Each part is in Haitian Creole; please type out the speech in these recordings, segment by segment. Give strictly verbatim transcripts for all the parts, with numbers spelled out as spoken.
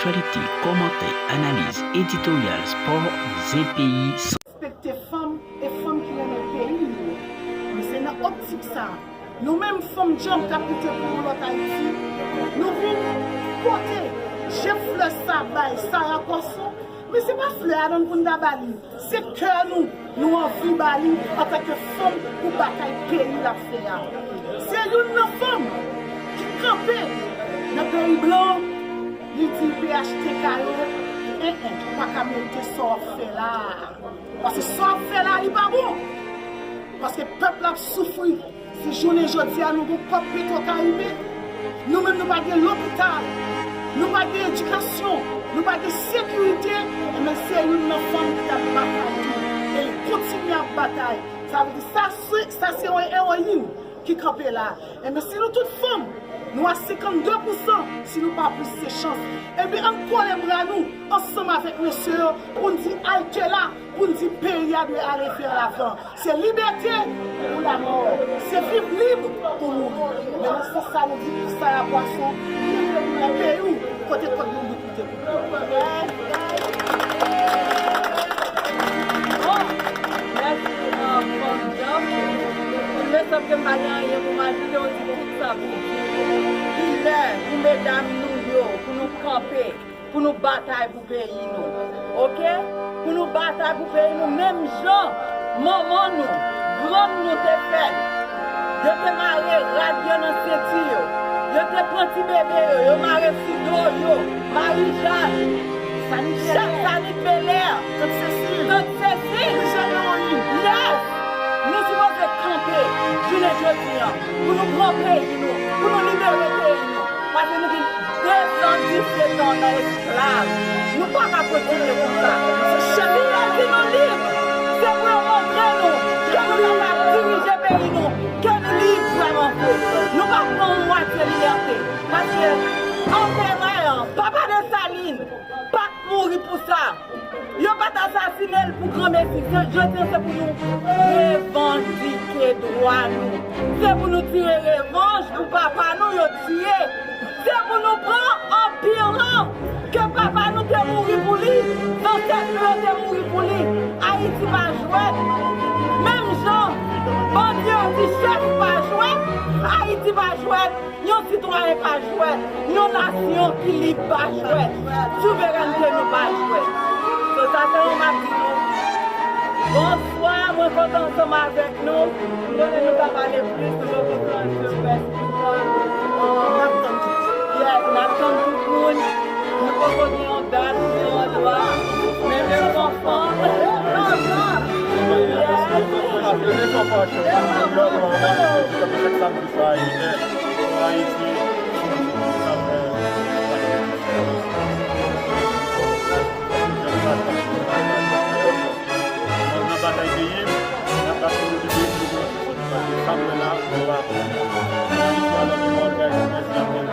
Aktyalite, kòmantè, analiz, editoryal, spò, zen peyi, san. Respekte fanm e fanm ki renmen peyi yo. Men se nan optik sa, nou menm fanm djanm k ap lite pou yon lòt Ayiti, nou vin pote jen flè sa bay Sarah Poisson. Men se pa flè a non pou n ta ba li. Se kè nou, nou anvi ba li antanke fanm pou batay peyi l ap fè a. Se youn nan fanm ki kanpe nan peyi blan, li di P H T K yo, en en, ou pa ka merite sa w ap fè la a. Paske sa w ap fè la a, li pa bon. Paske pèp la ap soufri. Si jounen jodi a nou gon kòb Petwokaribe, nou menm nou pa gen lopital, nou pa gen edikasyon, nou pa gen sekirite, enben se youn nan fanm ki t ap batay tou. E li kontinye ap batay. Sa vle di sa se, sa se yon ewoyin ki kanpe la. Enben si nou tout fanm, nou a senkannde pousan, si nou pa plis se chans. Enben ann kole bra nou ansanm avèk mesye yo pou n di alte la, pou n di peyi a dwe ale vè lavan. Se libète ou lamò. Se viv lib ou mouri. Men nan sans sa nou di pou Sarah Poisson, vin nan peyi w, kote kòd nou bout ou te koupe. Bon, mèsi, euh, fanm djanm. Li me sanble m pa gen anyen pou m ajoute, ou di tout sa pou di. Li lè pou medam nou yo, pou nou kanpe, pou nou batay pou peyi nou. Oke? Pou nou batay pou peyi nou, menm jan manman nou, grann nou te fè l. Yo te mare rad yo nan senti yo. Yo te pran ti bebe yo, yo mare sou do yo. Marijàn, Sanik Bèlè, Tant Sesil, Tant Sesil, Michèl Lewoyin. Yes! Nou sipoze kanpe jounen jodi a pou nou pran peyi nou, pou nou libere peyi nou. Paske nou gen dezann disèt an nan esklav. Nou pa ka kontinye konsa. Si yo di nou lib, se pou yo montre nou ke nou kapab dirije peyi nou, ke nou lib vrèman vre. Nou pa pran yon mwatye libète. Paske anperè an, papa Desalin, pa t mouri pou sa. Yo pa t asasine l pou granmesi. Se, jodi a, se pou nou revandike dwa nou. Se pou nou tire revanj pou papa nou yo tiye. Se pou nou pran anpi lan ke papa nou te mouri pou li, zansèt nou yo te mouri pou li. Ayiti pa jwèt. Menm jan bandi yo di chèf pa jwèt, Ayiti pa jwèt. Yon sitwayen pa jwèt, yon nasyon ki lib pa jwèt, souverènte nou pa jwèt. So, sa sèlman m ap di nou. Bonswa, mwen kontan ansanm avèk nou. M konnen nou ka pale plis, nou poko pran anpil pès pou sa. N ap tann tout. Yes, n ap tann tout moun. Nou poko gen yon dat, yon andwa. Men menm fanfan. Yes. Ayiti. Nan batay peyi m, n ap batay pou nou libere peyi nou. Paske sa m wè la, se pa Ayiti a nan men mòd, guys, mèsi anpil.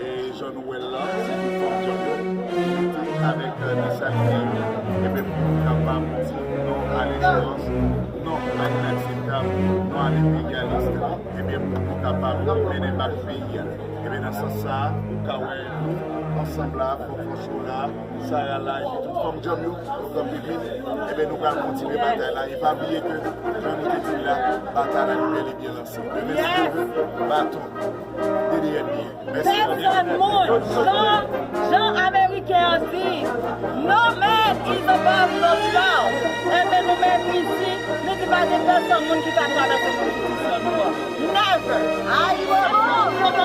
E jan nou wè l la, se tout fanm djanm yo, avèk, euh, Desalin yo, ebyen, pou nou kapab di non a lenjistans, non a inakseptab, non a lenperyalis, ebyen, pou nou kapab mennen bak peyi a. Ebyen, nan sans sa a, ou ka wè nou ansanm la, Fanfan Cho la, Sarah la, epi tout fanm djanm yo, nou kanpe vin. Ebyen, nou pral kontinye batay la. E pa bliye ke, jan nou te di l la, batay la, li bèl e byen lanse. Demen, si Dye vle, baton, D D M I. Pèsòn moun, jan, jan Ameriken an di, "No man is above the law." Enben, nou menm isi, nou di pa gen pèsòn moun ki ka travèse konstitisyon nou an. Never! Ayibobo!